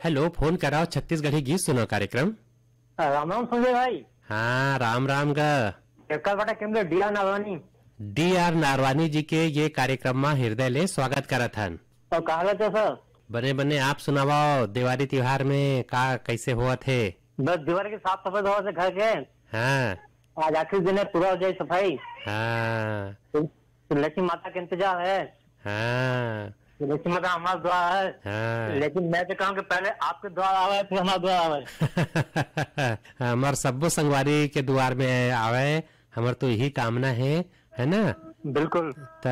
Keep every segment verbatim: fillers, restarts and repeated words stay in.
Hello, phone कराओ छत्तीसगढ़ी गीत सुनाओ कार्यक्रम। राम राम संजय भाई। हाँ, राम राम गा। एकर बेटा केंद्र D R Narwani. D R Narwani ji के ये कार्यक्रम मा हृदय ले स्वागत करत हन। अउ का हाल हे सर? बने बने, आप सुनावव, देवारी तिहार में का कैसे होवत हे? बस दीवार के साफ सफाई होवत हे घर के। हाँ। आज आखिरी दिन हे, पूरा हो जाए सफाई। हाँ। तो, तो लक्ष्मी माता के इंतजार हे। हाँ। तो लक्ष्मी माता हमारा दुआ हे। हाँ। लेकिन मैं तो कहूँ कि पहले आपके द्वार आवे, फिर हमारा द्वार आवे। हमार सब्बो संगवारी के दुआर में आवे, हमर तो यही कामना हे, है ना? बिल्कुल। त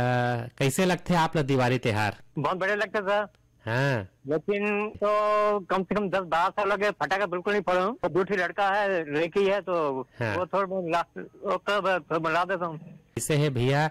कैसे लगथे आप ला दिवारी तिहार? बहुत बढ़िया लगथे सर। हाँ। लेकिन तो कम से कम दस बारह साल हो गए, फटाका बिल्कुल नहीं फोड़ा हूँ। तो दो ठो लड़का हे, लड़की हे, तो हाँ। वो थोड़ा बहुत ला-, ओकर ब-, थोड़ा बना देता हूँ। इसे हे भैया,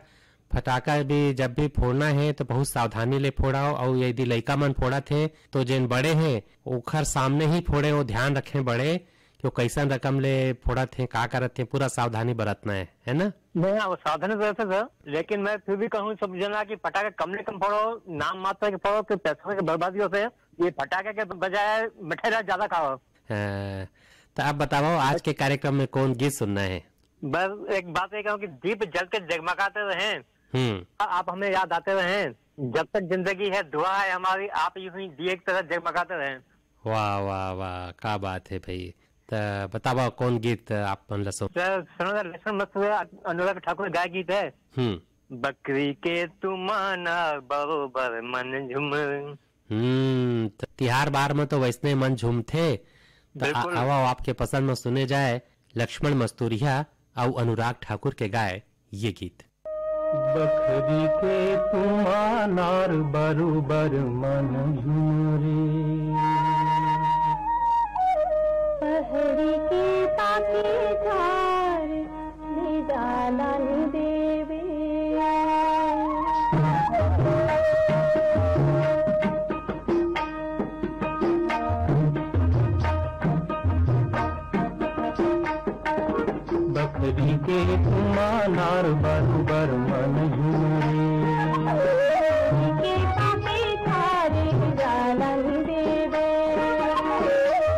फटाका भी जब भी फोड़ना हे तो बहुत सावधानी ले फोड़ाओ, अउ यदि लइका मन फोड़त हे तो जेन बड़े हे ओखर सामने ही फोड़े, वो ध्यान रखें बड़े कि वो कैसन रकम ले फोड़त हे, का करत हे, पूरा सावधानी बरतना हे, है ना? नहीं, हाँ, वो सावधानी तो रहते सर, लेकिन मैं फिर भी कहूँ सब जना कि फटाके कम ले कम फोड़ो, नाम मात्र के फोड़ो, कि पैसा के बर्बादी होते है। ये फटाके के बजाय मिठाई ज्यादा खाओ। हाँ, तो आप बताओ, आज के कार्यक्रम में कौन गीत सुनना है? बस एक बात ये कहूँ कि दीप जल के जगमगाते रहें, हम्म। आप हमें याद आते रहें, जब तक जिंदगी है दुआ है हमारी, आप यूं ही दिए की तरह जगमगाते रहें। वाह, वाह, वाह, का बात है भाई। त बतावा, कौन गीत आप मन ला सुन- सर, सुनो ना, लक्षण मस्त हुआ, अनुराग ठाकुर गाय गीत है। हम्म। बकरी के तुमाना बरोबर मन झुमर। हम्म, त तिहार बार में तो वैसने मन झूमथे। त आ-, बिल्कुल। आवा, आपके पसंद में सुने जाए लक्ष्मण मस्तूरिया अउ अनुराग ठाकुर के गाए ये गीत। बखरी के तुमानार बरुबर मन झुमरे। पहरी के पाके थार निदानन देवे। बखरी के तुमानार बरुबर मन झुमरे। के पापे थारे जालन देवे।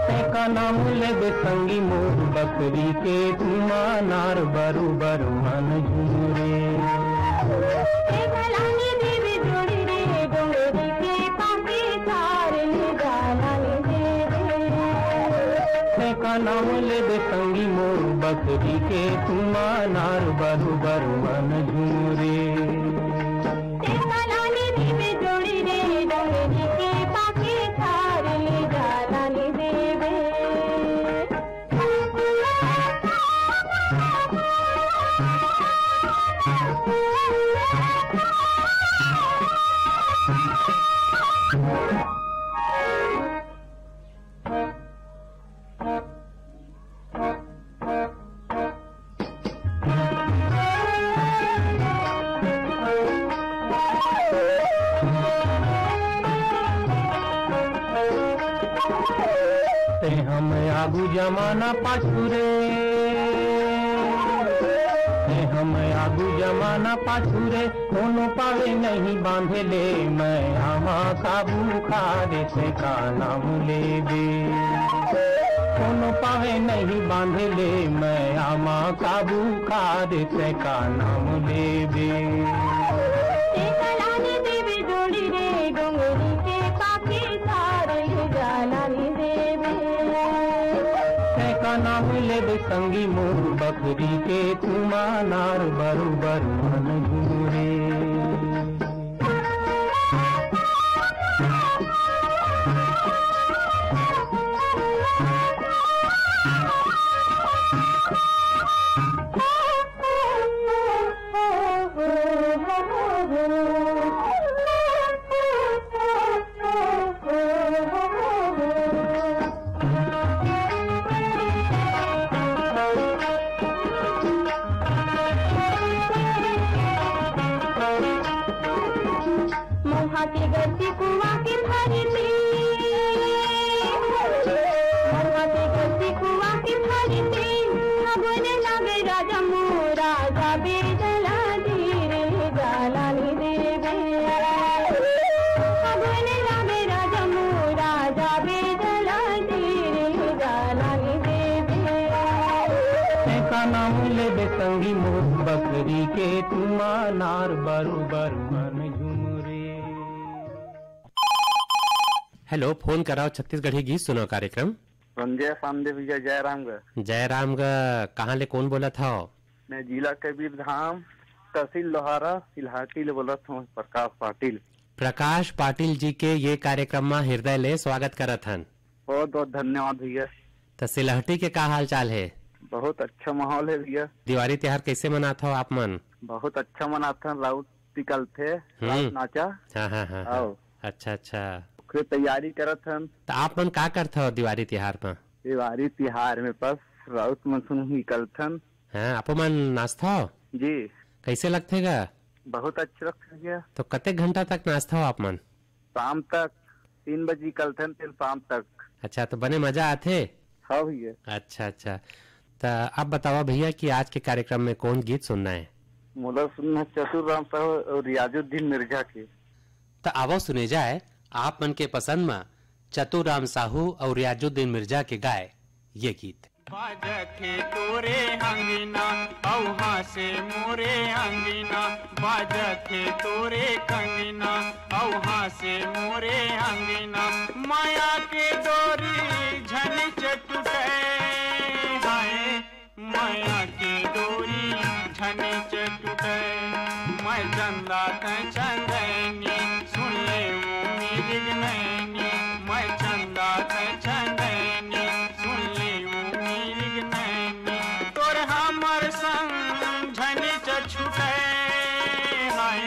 तेका नाम लेबे संगी मोर बखरी के तुमानार बरुबर मन झुमरे। तेका नाम लेबे संगी मोर बखरी के तुमानार बरुबर मन झुमरे। ते हम आगू जमाना पाछू रे, ते हम आगू जमाना पाछू रे, कोनो पावे नहीं बांधे ले, मैं आमा काबू खारे से का नाम लेबे। कोनो पावे नहीं बांधे ले, मैं आमा काबू खारे से का नाम लेबे। ते कलाने देवे जोड़ी रे, डोंगरी के पाके थार ले जाना नी देवे। ते का नाम लेबे संगी मोर बखरी के तुमानार बरुबर मन झुमरे। नाम लेबे संगी मोर बकरी के, तुमा नार बरोबर मन झुमरे। हेलो, फोन कराओ छत्तीसगढ़ी गीत सुनाओ कार्यक्रम। संजय पांडे भैया, जयराम गा। जयराम गा, कहाँ ले कौन बोलत हव? मैं जिला कबीर धाम, तहसील लोहारा, सिलहाटी ले बोलत हूँ, प्रकाश पाटिल। प्रकाश पाटिल जी के ये कार्यक्रम मा हृदय ले स्वागत करत हन। बहुत बहुत धन्यवाद भैया। त सिलहटी के का हाल चाल हे? बहुत अच्छा माहौल है भैया। दिवाली त्योहार कैसे मनात हो आप मन? बहुत अच्छा मनात हन, राउत निकलथे, हम्म। राउत नाचा। हाँ, हाँ, हाँ, हाँ। आओ। अच्छा, अच्छा। ओकरे तैयारी करत हन। त आप मन का करत हो दिवाली त्योहार में? दिवाली त्योहार में बस राउत मन संग निकलथन। हाँ, आपो मन नाचत हो? जी। कैसे लगथे गा? बहुत अच्छा लगथे भैया। तो कतेक घंटा तक नाचत हो आप मन? शाम तक, तीन बजे निकलथन, फिर शाम तक। अच्छा, तो बने मजा आथे? हाँ भैया। अच्छा, अच्छा। त अब बतावा भैया कि आज के कार्यक्रम में कौन गीत सुनना है? मोला सुनना है चतुर राम साहू और रियाजुद्दीन मिर्जा के। त आवो सुने जाए आप मन के पसंद में चतुर राम साहू और रियाजुद्दीन मिर्जा के गाए ये गीत। बाजथे तोरे अंगना, अउ हाँसे मोरे अंगना, बाजथे तोरे कंगना, अउ हाँसे मोरे अंगना, माया के डोरी झन टूटे, हाय, माया के डोरी झन टूटे। मैं चंदा तै चंदैनी, सुन ले वो मेरी नैनी, मैं चंदा तै चंदैनी, सुन ले वो मेरी नैनी। तोर हमर संग झन छूटे, हाय,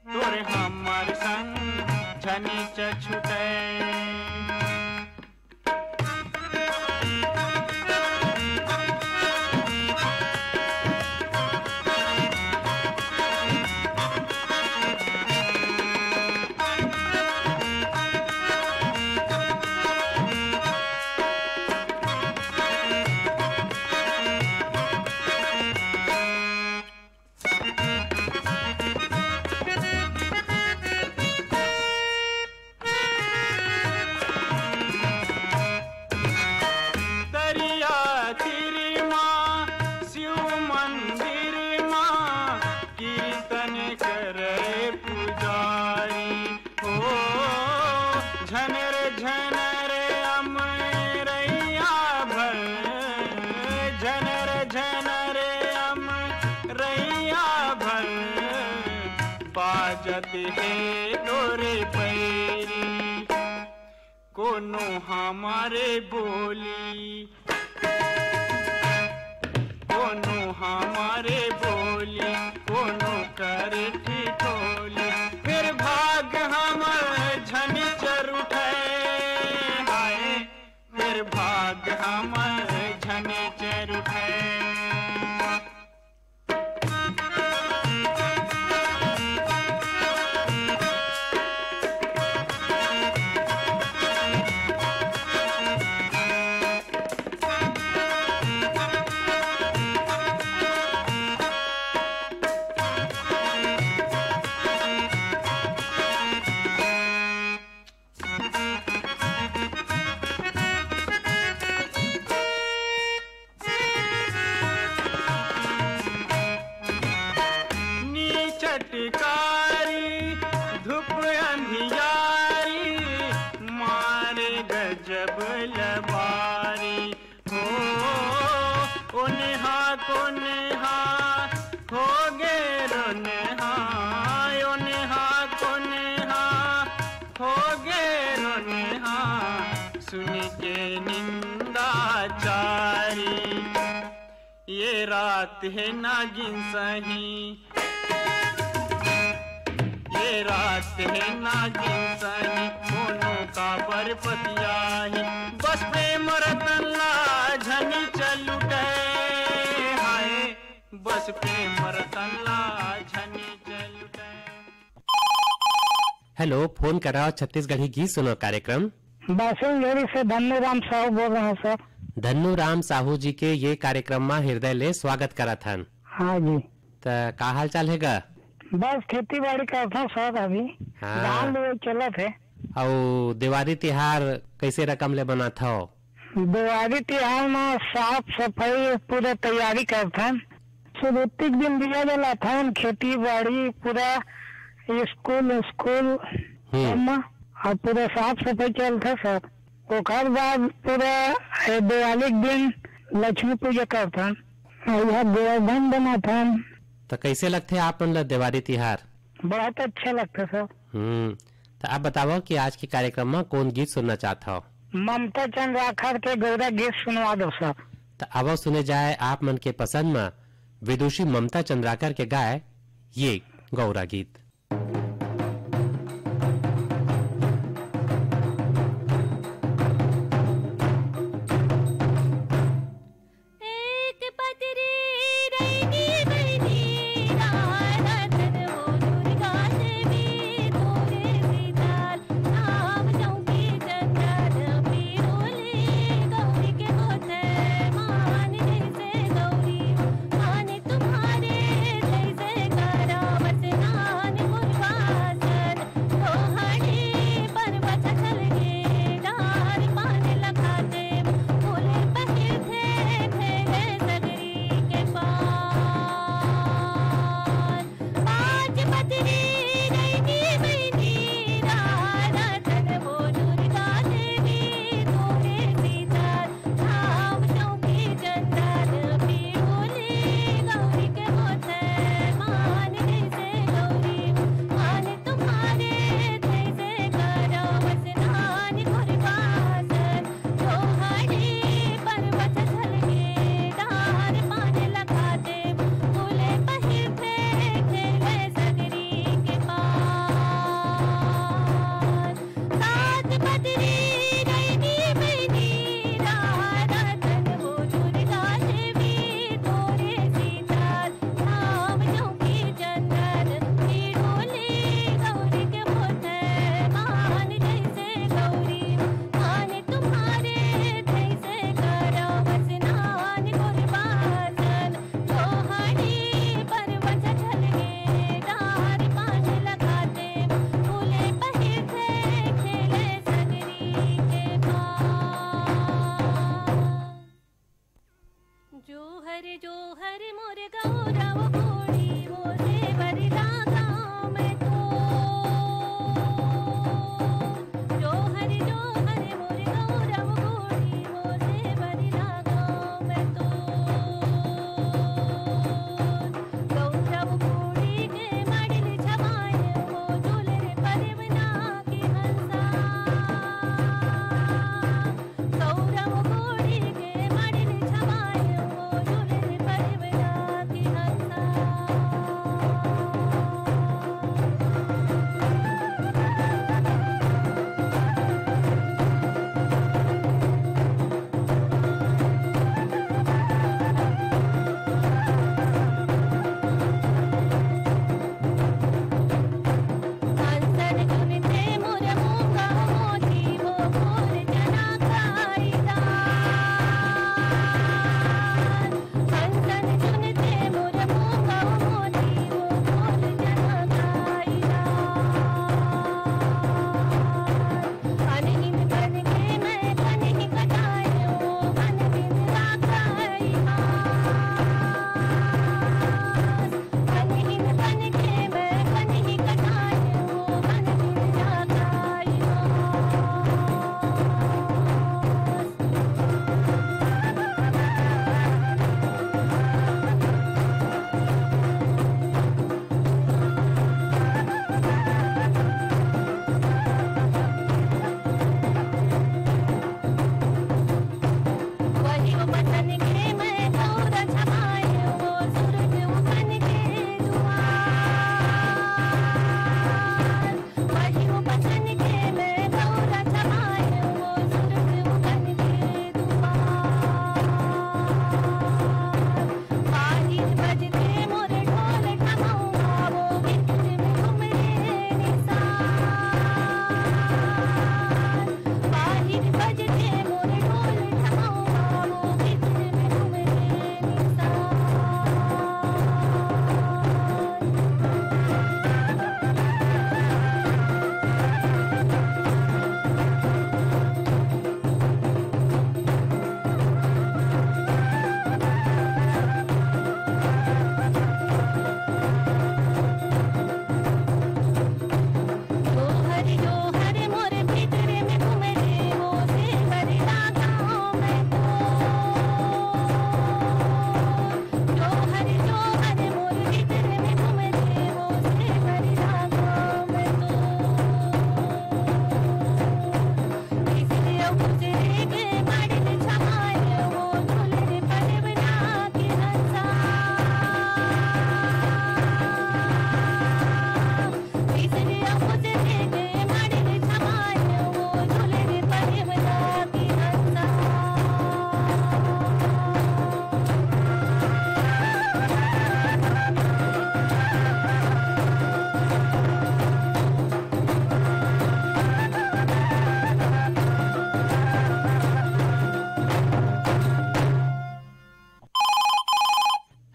तोर हमर संग झन छूटे। तरिया तीर मा, शिव मंदिर मा, कीर्तन करे पुजारी। ओ झनर झनर अमरैया भर, झनर झनर अमरैया भर, बाजत हे तोरे पैरी। कोनो हमारे बोली, कोनो हमारे बोली, कोनो करे ठिठोली, फिर भाग हमर झनिचर उठे, हाय, फिर भाग हमर झनिचर उठे। नी चटकारी धूप अंधियारी, मारे गजब लबारी। हो, ओनहा कोनहा, हो गे रोनहा, ओनहा कोनहा, हो गे रोनहा, सुन के निंदा चारी। ये रात हे नागिन सही, ये रात हे नागिन सही, कोनो काबर पतियाही, बस प्रेम रतन ला झनी चल उठे, हाय, बस प्रेम रतन ला झनी चल उठे। हेलो, फोन कराओ छत्तीसगढ़ी गीत सुनो कार्यक्रम। बासनझेड़ी से धन्नूराम साहू बोल रहा हूँ सर। धन्नूराम साहू जी के ये कार्यक्रम मा हृदय ले स्वागत करत हन। हाँ जी। त का हाल चाल हे गा? बस खेती बाड़ी करत हूँ सर अभी। हाँ। धान लुवई चलत हे। अउ देवारी तिहार कैसे रकम ले मनात हव? देवारी तिहार म साफ सफाई पूरा तैयारी करथन। सुरुतिक दिन दिया जलाथन, खेती बाड़ी पूरा, स्कूल, स्कूल हम्म। सब म, अउ पूरा साफ सफाई चलथे सर। ओकर बाद पूरा, ए, दिवाली के दिन लक्ष्मी पूजा करथन, अउ इहाँ गोवर्धन बनाथन। त कइसे लगथे आप मन ल देवारी तिहार? बहुत अच्छा लगथे सर। हम्म, त आप बतावव कि आज के कार्यक्रम म कोन गीत सुनना चाहत हव? ममता चंद्राकर के गौरा गीत सुनवा दो सर। त आवव सुने जाए आप मन के पसंद म विदुषी ममता चंद्राकर के गाए ये गौरा गीत। एक पतरी रैनी बहिनी, राय रतन हो दुर्गा देवी, तोरे सीताल नाम चौकी जंगल पिरोले, गौरी के होते मान जैसे गौरी, मान तुम्हारे जैसे करा वरदान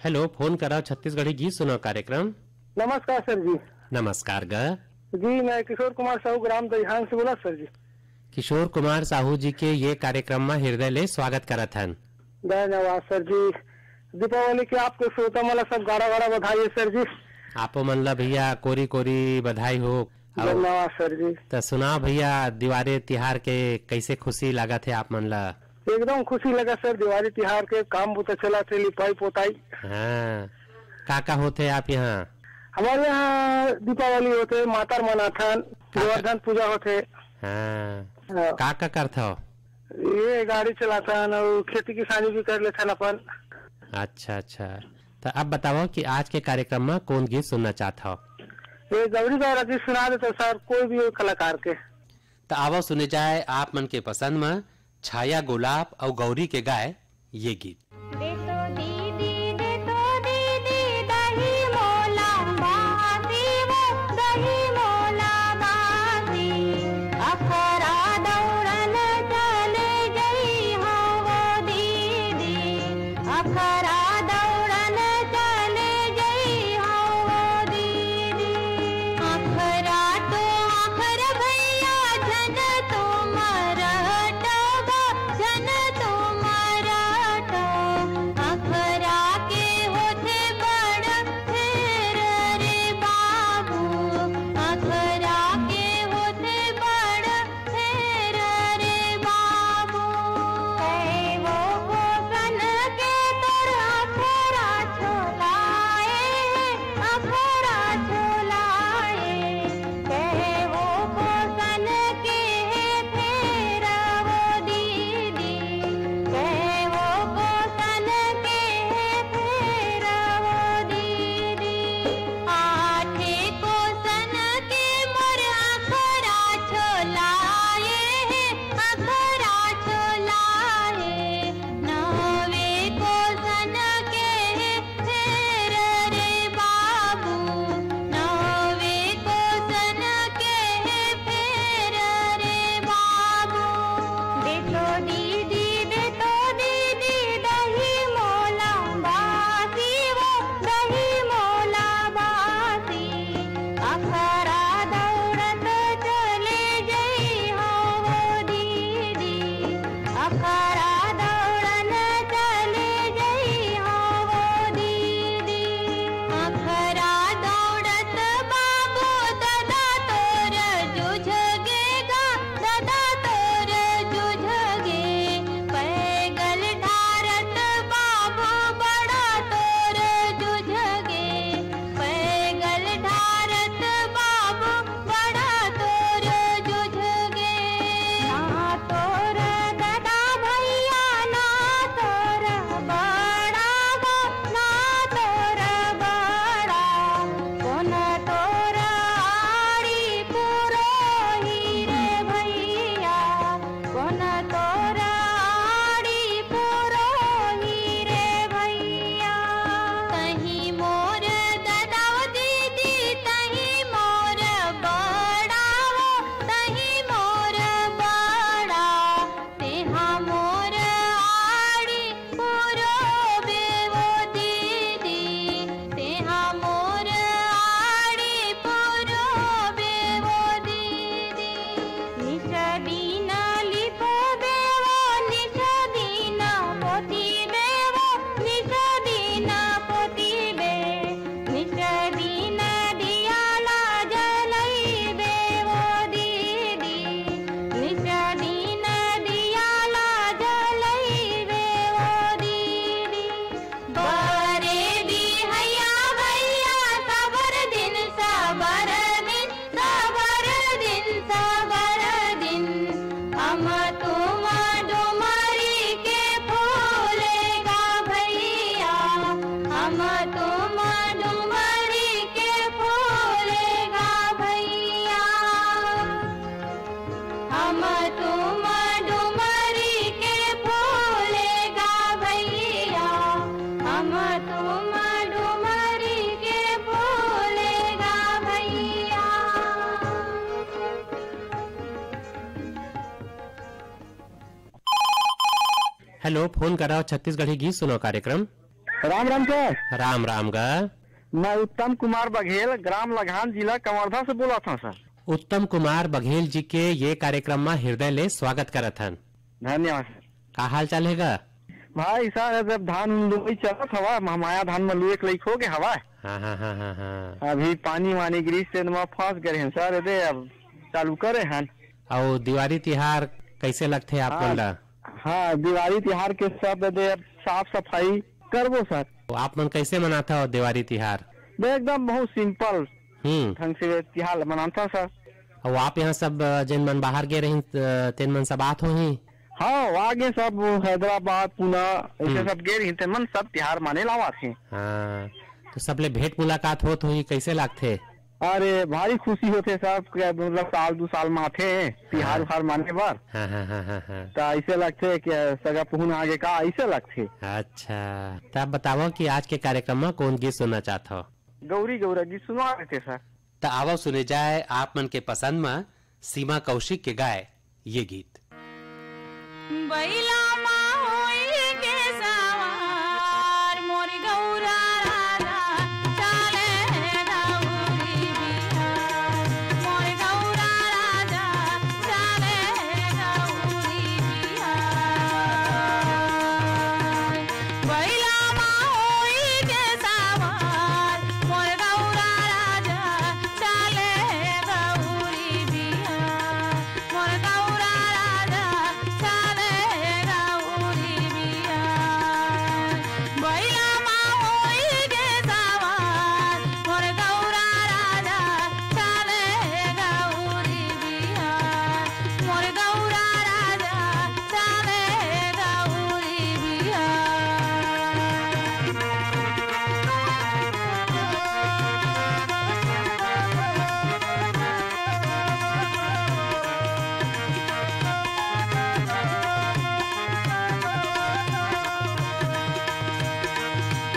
हेलो, फोन करव छत्तीसगढ़ी गीत सुनाव कार्यक्रम। नमस्कार सर जी। नमस्कार ग। जी, मैं किशोर कुमार साहू, ग्राम दहिहान से बोला सर जी। किशोर कुमार साहू जी के ये कार्यक्रम म हृदय ले स्वागत करत हन। धन्यवाद सर जी। दीपावली के आपके श्रोता मन ला सब गाड़ा गाड़ा बधाई हे सर जी। आपो मन ला भैया कोरी कोरी बधाई हो। अउ धन्यवाद सर जी। त सुनाव भैया, दिवारी तिहार के कैसे खुशी लागत हे आप मन ला? एकदम खुशी लगा सर, दिवारी तिहार के काम बुता चलत हे, लिपाई पोताई। हाँ, का का होथे आप यहाँ? हमारे यहाँ दीपावली होथे, मातर मनाथन, का का गोवर्धन पूजा होथे। हाँ। हाँ। का का करथव? ये गाड़ी चलाथन अउ खेती किसानी भी कर लेथन अपन। अच्छा, अच्छा। त अब बतावव कि आज के कार्यक्रम म कौन गीत सुनना चाहत हव? ये गौरी गौरा गीत सुना देते सर, कोई भी एक कलाकार के। त आवव सुने जाए आप मन के पसंद म छाया गुलाब अउ गौरी के गाए ये गीत। दे तो दीदी, दे तो दीदी, दही मोला बासी वो, दही मोला बासी। अखरा दौड़न चले जई हो वो दीदी, अखरा दौड़न चले जई हो वो दीदी। अखरा तो आखर भैया, झन तुम रटबा, झन तुम रटो। अखरा के होथे बड़ फेर रे बाबू, अखरा के होथे बड़ फेर रे बाबू। कई वो कोसन के तोर अखरा छोलाए, अखरा छोलाए। कहे वो कोसन के फेर वो दीदी, कहे वो कोसन के फेर वो दीदी। आठे कोसन के मोर अखरा छोलाए हे, अखरा छोलाए। नवे कोसन के फेर रे बाबू, नवे कोसन के फेर रे बाबू। दे तो दीदी, दे तो दीदी, दही मोला बासी वो, दही मोला बासी। अखरा दौड़त चले जई हो वो दीदी, अखरा दौड़न चले जई हो वो दीदी। अखरा दौड़त बाबू ददा तोर जुझगे गा, ददा तोर जुझगे। पैगल ढारत बाबू बड़ा तोर जुझगे। पैगल ढारत बाबू बड़ा तोर जुझगे। ना तोर ददा भैया, ना तोर बड़ा बा, ना तोर बड़ा। कोन तोर आड़ी पुरोही रे भैया, कोन तोर आड़ी पुरोही रे भैया। तहीं मोर ददा वो दीदी, तहीं मोर बड़ा वो, तहीं मोर बड़ा। तेहा मोर आड़ी पुरोबे वो दीदी, तेहा मोर आड़ी पुरोबे वो दीदी। निस दिन लिपोबे वो, निस दिन पोतीबे वो, निस दिन पोतीबे। निस दिन दिया ला जलइबे वो दीदी, निस दिन दिया ला जलइबे वो दीदी। बरे बिहैया भैया सबर दिन, सबर दिन, सबर दिन, सबर दिन। हम तुम डुमरी के फूले गा भैया, हम तुम डुमरी के फूले गा भैया। हम तुम डुमरी के फूले गा भैया, हम तुम डुमरी के फूले गा भैया। हेलो, फोन करव छत्तीसगढ़ी गीत सुनाव कार्यक्रम। राम राम सर। राम राम गा। मैं उत्तम कुमार बघेल, ग्राम लघान, जिला कवर्धा से बोलत हंव सर। उत्तम कुमार बघेल जी के ये कार्यक्रम म हृदय ले स्वागत करत हन। धन्यवाद सर। का हाल चाल हे गा? भाई सर, जब धान उन लुवई चलत हवा, महमाया धान म लुए के लइक हो गे हवा। हाँ, हाँ, हाँ, हाँ, हाँ। अभी पानी वानी गिरिस तेन म फंस गए हन सर, एदे अब चालू करे हन। अउ दिवारी तिहार कैसे लगथे आप मन ला? हाँ, दिवारी तिहार के सब एदे अब साफ सफाई करबो सर। तो आप मन कैसे मनाथव दिवारी तिहार? बे एकदम बहुत simple हम्म। ढंग से तिहार ल मनाथव सर। अउ आप यहाँ सब, अ, जेन मन बाहर गे रहिन, अ, तेन मन सब आत होही? हाँ, आ गे सब, हैदराबाद, पुणे, ऐसे हम्म। सब गे रहिन, तेन मन सब तिहार माने ल आवत हे। हाँ, तो सबले भेंट मुलाकात होत होही, कैसे लागथे? अरे, भारी खुशी होथे सर, के मतलब साल दू साल म आथे, तिहार हाँ। उहार माने बर। हाँ, हाँ, हाँ, हाँ, हाँ। त ऐसे लगथे कि सगा पुहन आगे का, ऐसे लगथे। अच्छा, त आप बतावव कि आज के कार्यक्रम म कौन गीत सुनना चाहत हव? गौरी गौरा गीत सुनवा देते सर। त आवव सुने जाए आप मन के पसंद म सीमा कौशिक के गाए ये गीत। बैला मा होई के सवार मोर गौरा राजा, चाले गौरी बिहार। मोर गौरा राजा, चाले गौरी बिहार। बैला मा होई के सवार मोर गौरा राजा, चाले गौरी बिहार। मोर गौरा राजा, चाले गौरी बिहार। बैला मा होई गे सवार, मोर गौरा राजा, चाले गौरी बिहार। मोर गौरा राजा, चाले गौरी बिहार।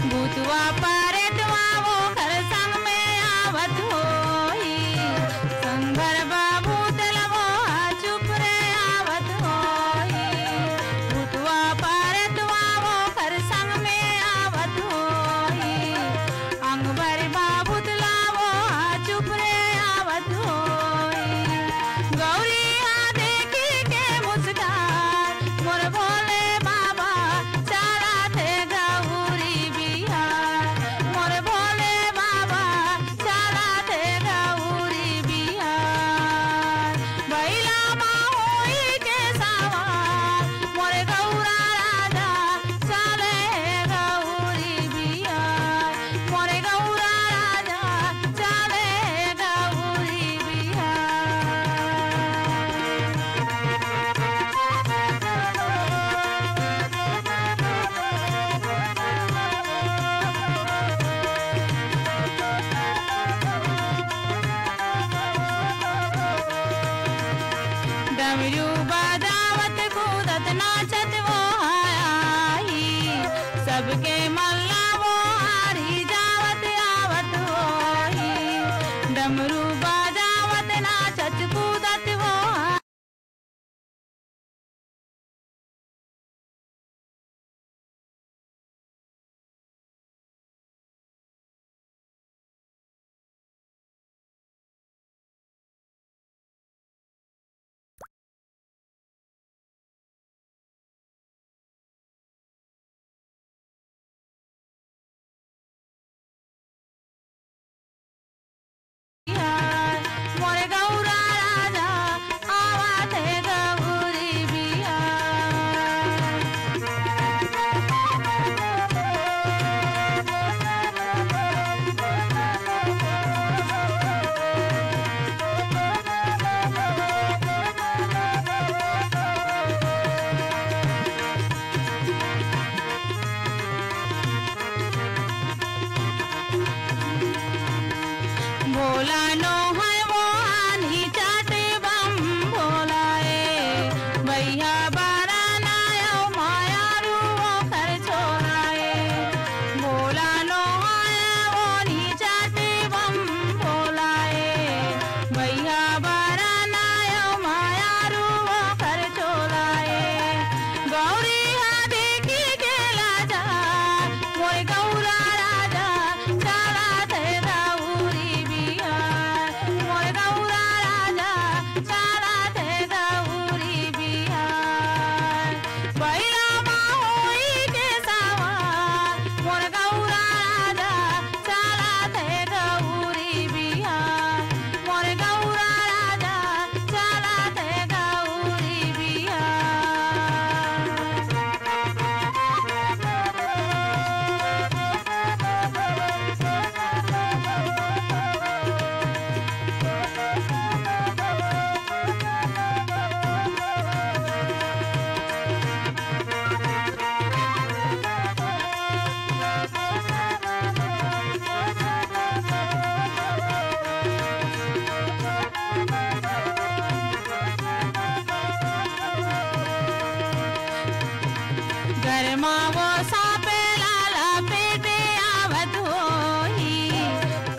भूतवा परेतवा ओकर संग में आवत होही, संग भरवा भूतलवा चुप रे आवत होही। भूतवा परेतवा ओकर संग में आवत होही, अंग भरवा भूतलवा चुप रे आवत होही। गौरी हा देखी के मुस्कान, मोर भोले बाबा चलत हे गौरी बिहार। मोर भोले बाबा चलत हे गौरी बिहार। बैला मा होई के सवार, मोर गौरा राजा चले गौरी बिहार। मोर गौरा राजा, चाले गौरी बिहार। डमरू बजावत कूदत नाचत वो आई, सबके मन ला वो हारी जावत आवत होही। डमरू बजावत नाचत कूदत वो गरमा वो सापेला लपेटे आवत होही,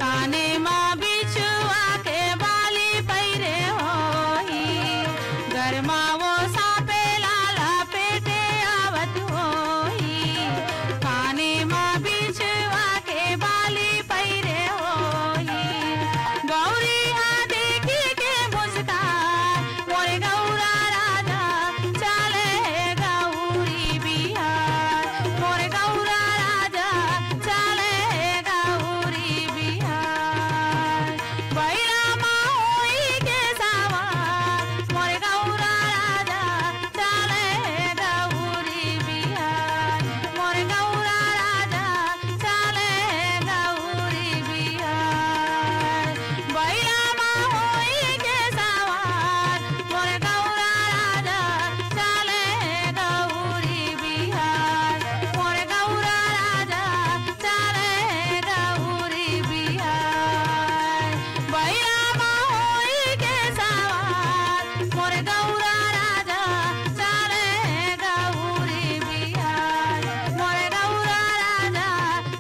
काने मा बिछुआ के बाली पैरे होही। गरमा वो सापेला लपेटे आवत होही, काने मा बिछुआ के बाली पैरे होही। गौरी हा देखी के मुस्कान, मोरे गौरा राजा, चले गौरी बिहार, मोरे गौरा राजा, चले गौरी बिहार। बैला मा होई के सवार, मोरे गौरा राजा, चले गौरी बिहार, मोरे गौरा राजा, चले गौरी बिहार। बैला मा होई के सवार, मोरे गौरा राजा, चले गौरी बिहार, मोरे गौरा राजा, चले गौरी बिहार। बैला मा होई के सवार, मोर गौरा राजा, चले गौरी बिहार, मोर गौरा राजा,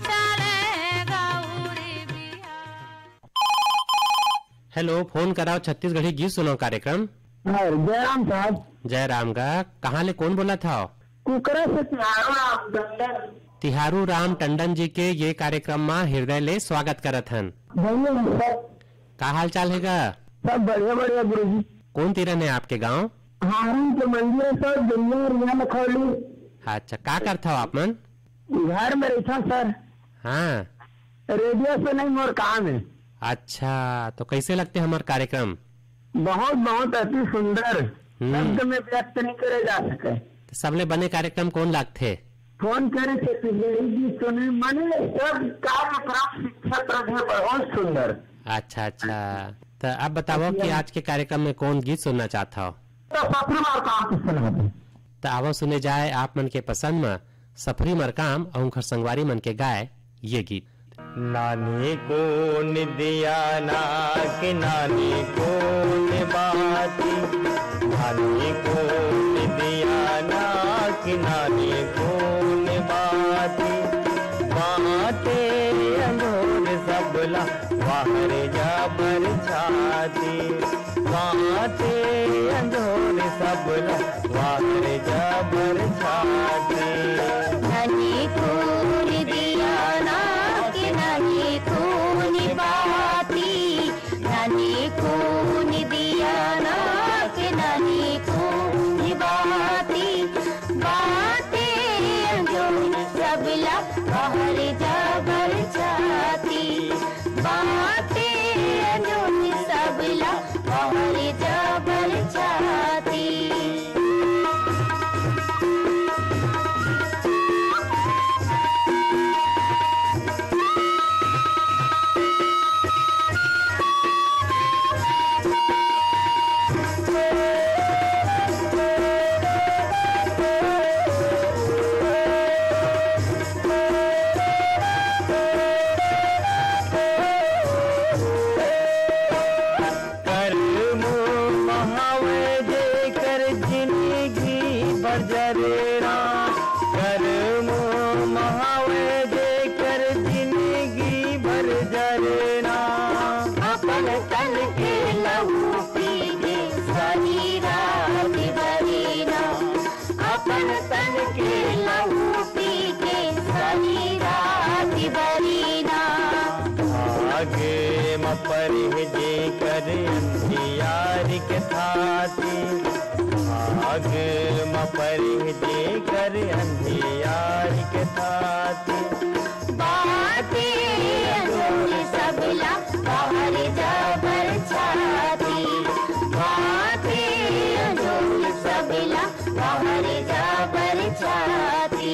चले गौरी बिहार। हेलो, फोन कराओ छत्तीसगढ़ी गीत सुनाओ कार्यक्रम। हाँ, जय राम साहब। जय राम गा, कहाँ ले कोन बोलत हव? कुकरा से तिहारू राम टंडन। तिहारू राम टंडन जी के ये कार्यक्रम मा हृदय ले स्वागत करत हन। भैया, सब का हाल चाल हे गा? सब बढ़िया, बढ़िया, गुरुजी। कोन तीरन हे आपके गांव? हारून के मंदिर हे सर, दुनिया रिया लखौली। अच्छा, का करथव आप मन? घर में रहिथन सर। हाँ। रेडियो से नहीं, मोर काम हे। अच्छा, तो कैसे लगथे हमर कार्यक्रम? बहुत, बहुत अति सुंदर, हम्म। शब्द में व्यक्त नहीं करे जा सके। तो सबले बने कार्यक्रम कोन लगथे? फोन करे से पहले ही गीत सुने, मने सब कार्यक्रम शिक्षा प्रद हे, बहुत सुंदर। अच्छा, अच्छा। तो अब बताओ कि आज के कार्यक्रम में कोन गीत सुनना चाहत हव? तो सफरी मरकाम के सुना दे। तो आवो सुने जाए आप मन के पसंद में सफरी मरकाम अउ उनकर संगवारी मन के गाए ये गीत। नानी कोन दिया ना कि नानी कोन बाती, नानी कोन दिया ना कि नानी कोन बाती, बाते अंजोर सबला बाहर जाबर छाती, बाते अंजोर सबला बाहर जाबर छाती। ननी खून दिया ना कि ननी खून बाती, ननी खून दिया ना कि ननी खून बाती, बाते अंजोर सबला बाहर जाबर छाती, बाते अंजोर सबला बाहर जाबर छाती। करम महावे जेकर जिनगी भर जरना, करम महावे जेकर जिनगी भर जरना। अपन तन के लहू पी के सारी रात बरना, अपन तन के लहू पी के सारी रात बरना। भाग म परिह जेकर अंधियार के थाती, भाग म परिह जेकर अंधियार के थाती। बाते अंजोर सबला बाहर जाबर छाती, बाते अंजोर सबला बाहर जाबर छाती।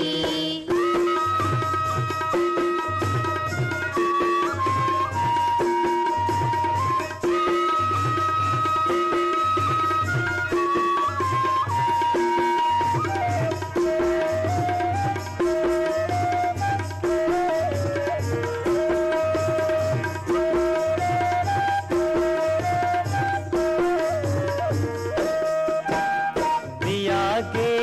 पिया के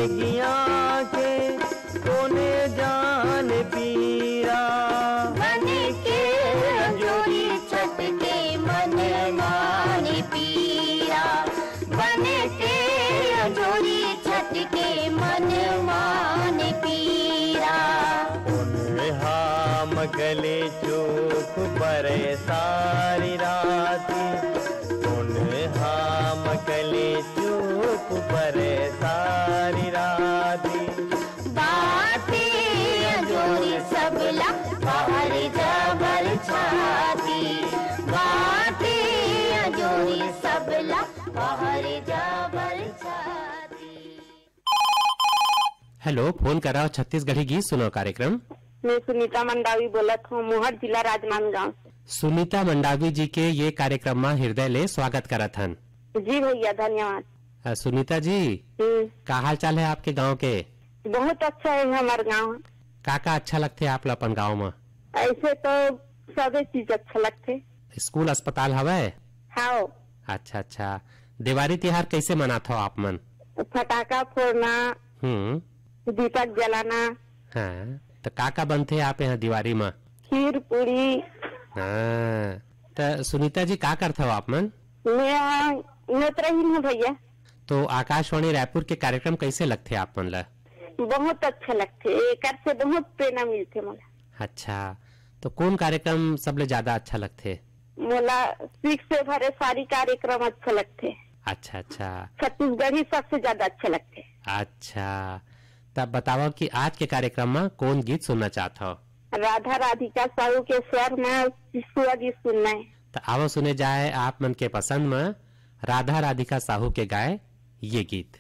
जिया के कोने जान पीरा। बन के अंजोरी छटके मन मान पीरा। बन के अंजोरी छटके मन मान पीरा। उन हाम गले चूक परे सारी राती। उन हाम गले चूक परे सारी राती। बाटे अजोर सबला बाहर जाबर छाती। बाटे अजोर सबला बाहर जाबर छाती। हेलो, फोन कराओ छत्तीसगढ़ी गीत सुनाओ कार्यक्रम। मैं सुनीता मंडावी बोलत हूँ, मोहर जिला राजनांदगांव से। सुनीता मंडावी जी के ये कार्यक्रम में हृदय ले स्वागत करत हन। जी भैया, धन्यवाद। अ, सुनीता जी, हम्म। का हाल चाल है आपके गांव के? बहुत अच्छा है हमार गांव। का का अच्छा लगथे आप ला अपन गांव में? ऐसे तो सबे चीज अच्छा लगथे। स्कूल अस्पताल हवय? हाव। अच्छा, अच्छा। देवारी तिहार कैसे मनात हो आप मन? फटाका फोड़ना, हम्म। दीपक जलाना। हाँ, तो का का बनथे आप यहाँ दिवारी में? खीर पूरी। हाँ, तो सुनीता जी का करत हो आप मन? मैं नेत्रहीन हूँ भैया। तो आकाशवाणी रायपुर के कार्यक्रम कैसे लगथे आप मन ला? बहुत अच्छा लगथे, एकर से बहुत प्रेरणा मिलथे मोला। अच्छा, तो कौन कार्यक्रम सबले ज्यादा अच्छा लगथे? मोला सीख से भरे सारी कार्यक्रम अच्छा लगथे। अच्छा, अच्छा। छत्तीसगढ़ी सबसे ज्यादा अच्छा लगथे। अच्छा, तब बताओ कि आज के कार्यक्रम में कौन गीत सुनना चाहत हो? राधा राधिका साहू के स्वर में शिशुआ गीत सुनना है। तो आवो सुने जाए आप मन के पसंद में राधा राधिका साहू के गाए ये गीत।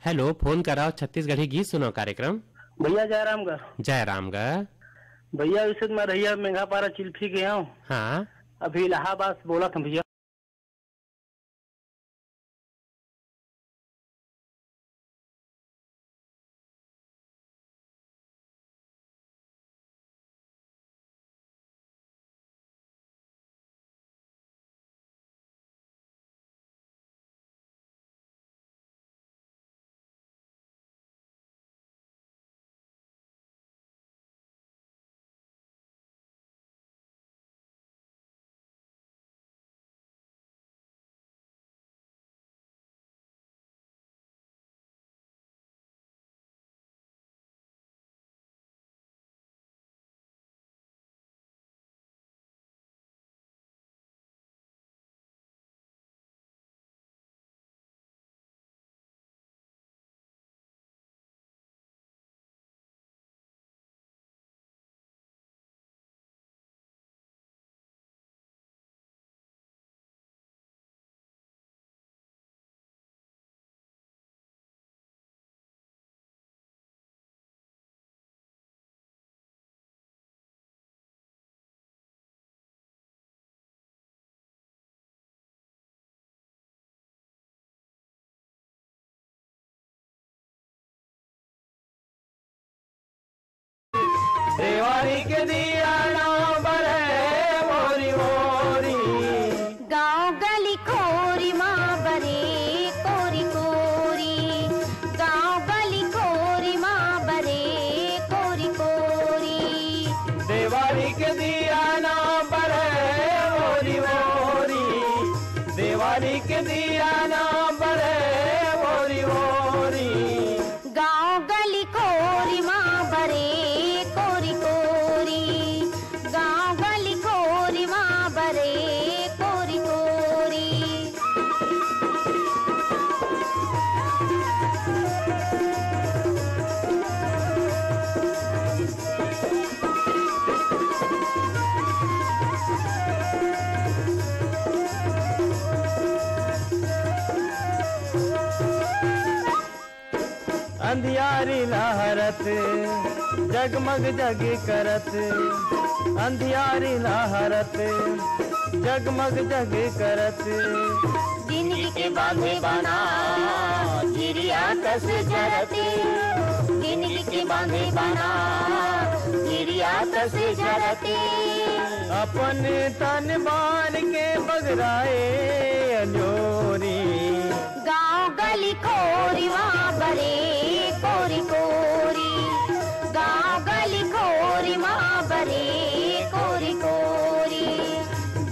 हेलो, फोन कराओ, छत्तीसगढ़ी गीत सुनाओ कार्यक्रम। भैया जयराम गा। जयराम गा। भैया, वैसे तो मैं रहिया मेघापारा चिल्फी के हूँ। हाँ। अभी इलाहाबाद से बोलत हूँ भैया। देवारी के दिया ना बरे मोरी मोरी। गाँव गली खोरी मा बरे कोरी कोरी। गाँव गली खोरी मा बरे कोरी कोरी। देवारी के दिया ना बरे मोरी मोरी। देवारी के दिया ना बरे मोरी मोरी। गाँव गली खोरी मा बरे कोरी कोरी। गाँव गली खोरी मा बरे कोरी कोरी। अंधियारी लहरत, जगमग जग करत। अंधियारी लहरत, जगमग जग करत। जिंदगी के बांधे बना, चिड़िया कस जरत। जिंदगी के बांधे बना, चिड़िया कस जरत। अपन तन बान के बगराए अंजोरी। गाँव गली खोरी मा बरे कोरी कोरी। गाँव गली खोरी मा बरे कोरी कोरी।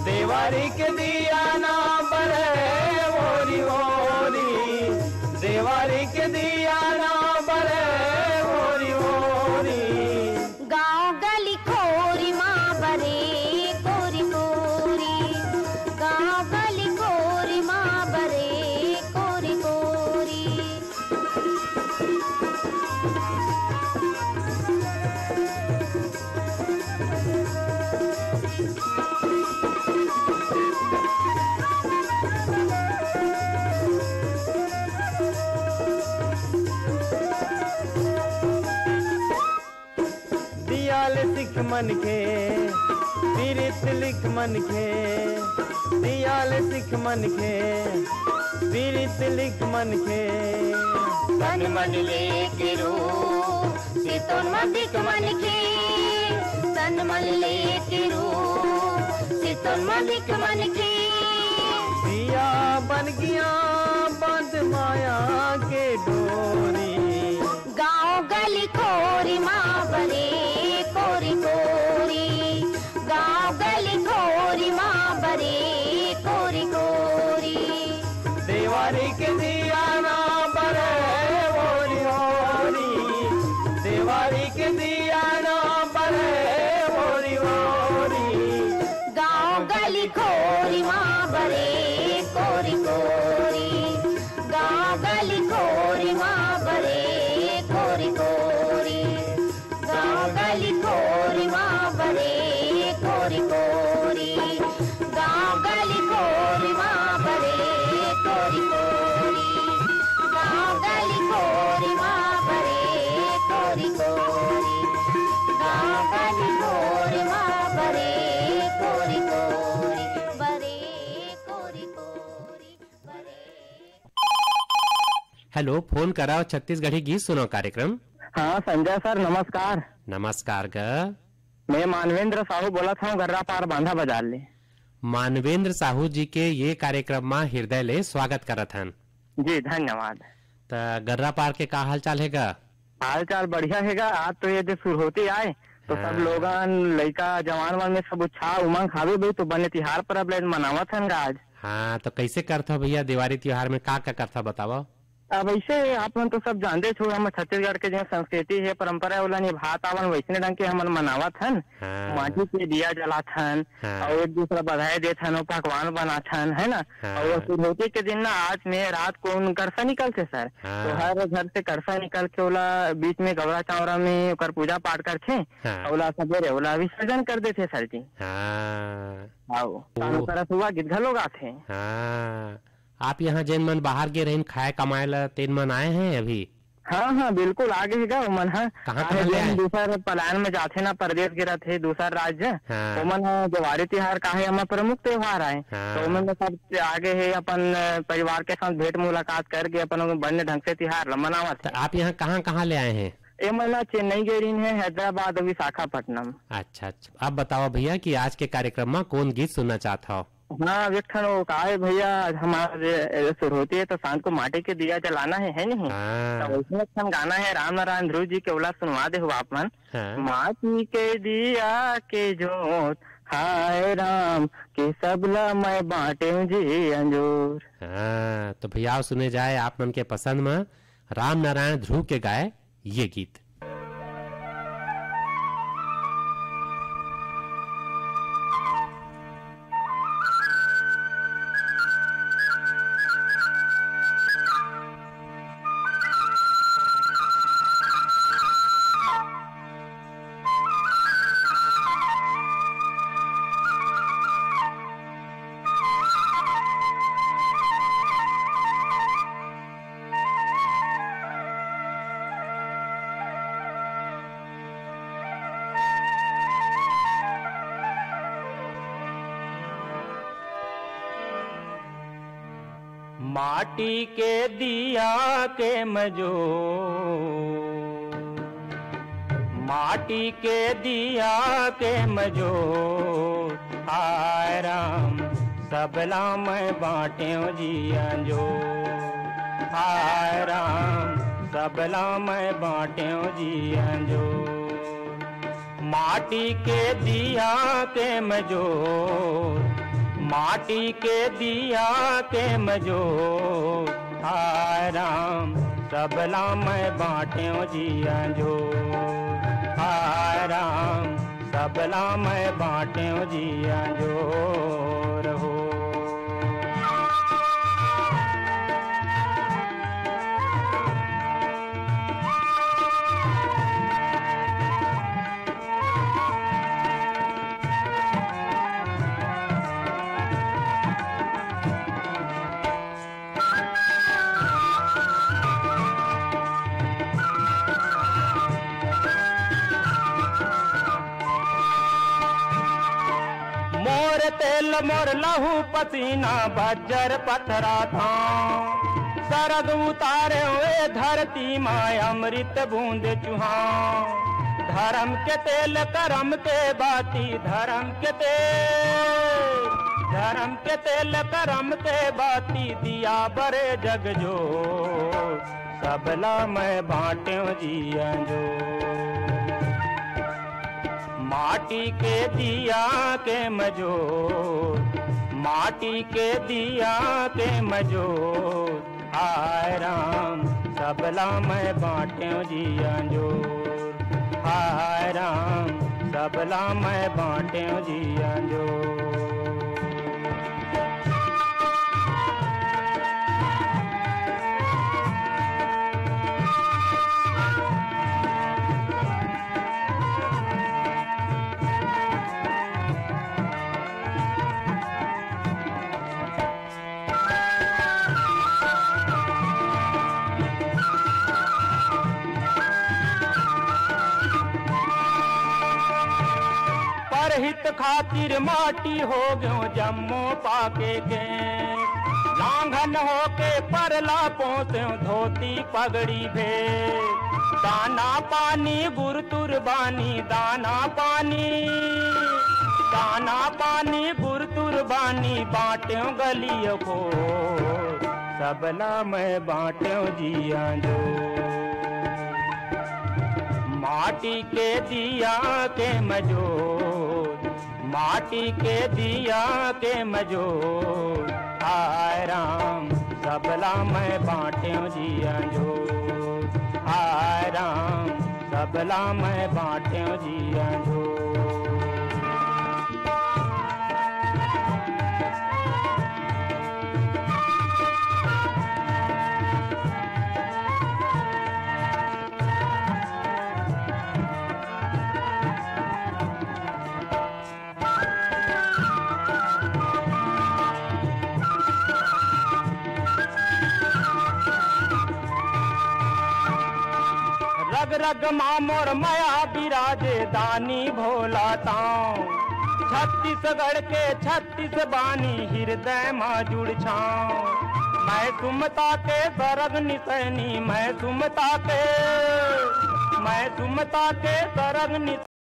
देवारी के दिया ना बरे मोरी मोरी। देवारी के दिया ना बरे मोरी मोरी। गाँव गली खोरी मा बरे कोरी कोरी। गाँव गली खोरी मा बरे कोरी कोरी। दियाल सिख मनखे, पीरित लिख मनखे। दियाल सिख मनखे, पीरित लिख मनखे। तन मन ले के रूप, सितोन मदिक मनखे। तन मन ले के रूप, सितोन मदिक मनखे। दिया बन गया बंद माया के डोरी। गाँव गली खोरी मा बरे कोरी कोरी। गाँव गली खोरी मा बरे कोरी कोरी। देवारी के दिया ना बरे मोरी मोरी। देवारी के दिया ना बरे मोरी मोरी। गाँव गली खोरी मा बरे कोरी कोरी। गाँव गली खोरी मा बरे कोरी कोरी। गाँव लो, फोन कराओ, छत्तीसगढ़ी गीत सुनाओ कार्यक्रम। हाँ, संजय सर, नमस्कार। नमस्कार ग। मैं मानवेंद्र साहू बोलत हूँ, गर्रापार बांधा बाजार ले। मानवेंद्र साहू जी के ये कार्यक्रम मा हृदय ले स्वागत करत हन। जी, धन्यवाद। त गर्रापार के का हाल चाल हे ग? हाल चाल बढ़िया हे ग। आज तो ये जो सुरहोती आए, तो सब हाँ। लोगन, लइका, जवान मन में सब उत्साह, उमंग हावे भाई, तो बने तिहार परब ले मनावत हन ग आज। हाँ, तो कैसे करथव भैया, देवारी तिहार में का का करथव, बतावव? अब ऐसे आप मन तो सब जानते छो, हमर छत्तीसगढ़ के जो संस्कृति हे, परंपरा हे, ओला निभात आवन, वैसने ढंग के हमन मनावत हन। हाँ। माटी के दिया जलात हन, हाँ। अउ एक दूसरा बधाई देत हन, अउ पकवान बनात हन, है ना? हाँ। अउ सुरहोती के दिन ना, आज में रात को उन करसा निकलथे सर, हाँ। तो हर घर से करसा निकल के ओला बीच में गौरा चावरा में ओकर पूजा पाठ करथे, हाँ। अउ ओला सबेरे ओला विसर्जन कर देथे सर जी। हाँ। आओ, ओ। तानु सरस हुआ गीत घलो गाथे। हाँ। आप यहाँ जेन मन बाहर गे रहिन खाए कमाए ला, तेन मन आए हैं अभी? हाँ, हाँ, बिल्कुल, आ गे हे गा ओमन ह। कहाँ, काहे कहाँ ले जेन आए? दूसर पलायन में जाथे ना, परदेस गे रथे, दूसर राज्य, हाँ। ओमन ह देवारी तिहार काहे हमर प्रमुख त्योहार आय। हाँ। तो ओमन में सब आ गे हे, अपन, अ, परिवार के साथ भेंट मुलाकात करके अपन बने ढंग से तिहार ला मनावत तो हे। आप यहाँ कहाँ, कहाँ ले आए हैं? एमन ह चेन्नई गे रहिन हे, हैदराबाद अउ विशाखापट्टनम। अच्छा, अच्छा। अब बताओ भैया कि आज के कार्यक्रम में कौन गीत सुनना चाहत हो? हाँ, अब एक ठन वो का है भैया, आज हमारा जे, ए, सुरहोती है तो शाम को माटी के दिया जलाना है, है नहीं? हाँ। तो वैसे एक ठन गाना है राम नारायण ध्रुव जी के, ओला सुनवा दे हो आप मन। हाँ। माटी के दिया के जोत, हाय राम, के सबला मैं बांटे जी अंजोर। हाँ, तो भैया सुने जाए आप मन के पसंद में राम नारायण ध्रुव के गाए ये गीत। माटी के दिया के मजो, माटी के दिया के मजो, हाय राम, सबला मैं बांटेव जी अंजोर। हाय राम, सबला मैं बांटेव जी अंजोर। माटी के दिया के मजोर, माटी के दिया के मजोर। हाय राम, सबला मैं बांटेव जी अंजोर। हाय राम, सबला मैं बांटेव जी अंजोर हो। मोर तेल मोर लहू पसीना बज्जर पथरा था। सरग उतारे हुए धरती माय अमृत बूंद चुहा। धर्म के तेल करम के बाती, धर्म के तेल, धर्म के तेल करम के बाती, दिया बरे जग जो। सबला मैं बांटेव जी अंजोर। माटी के दिया के मजोर, माटी के दिया के मजोर। हाय राम, सबला मैं बांटेव जी अंजोर। हाय राम, सबला मैं बांटेव जी अंजोर। परहित खातिर माटी हो गयो जम्मो पाके के। आंगन होके परला पोसेव धोती पगड़ी भेष। दाना पानी गुरतुर बानी, दाना पानी, दाना पानी गुरतुर बानी, बांटेव गलियो खोर, सबला मैं बांटेव जिया जो। माटी के दिया के मजो, माटी के दिया के मजो, हाय राम, सबला मैं बांटेव जिया जो। हाय राम, सबला मैं बांटेव जिया जो। रग रग मा मोर मया बिराजे, दानी भोला तांव। छत्तीसगढ़ के छत्तीस बानी, हिरदय मा जुड़ छांव। मैं सुमता के सरग निसैनी, मैं सुमता के, मैं सुमता के सरग निसैनी।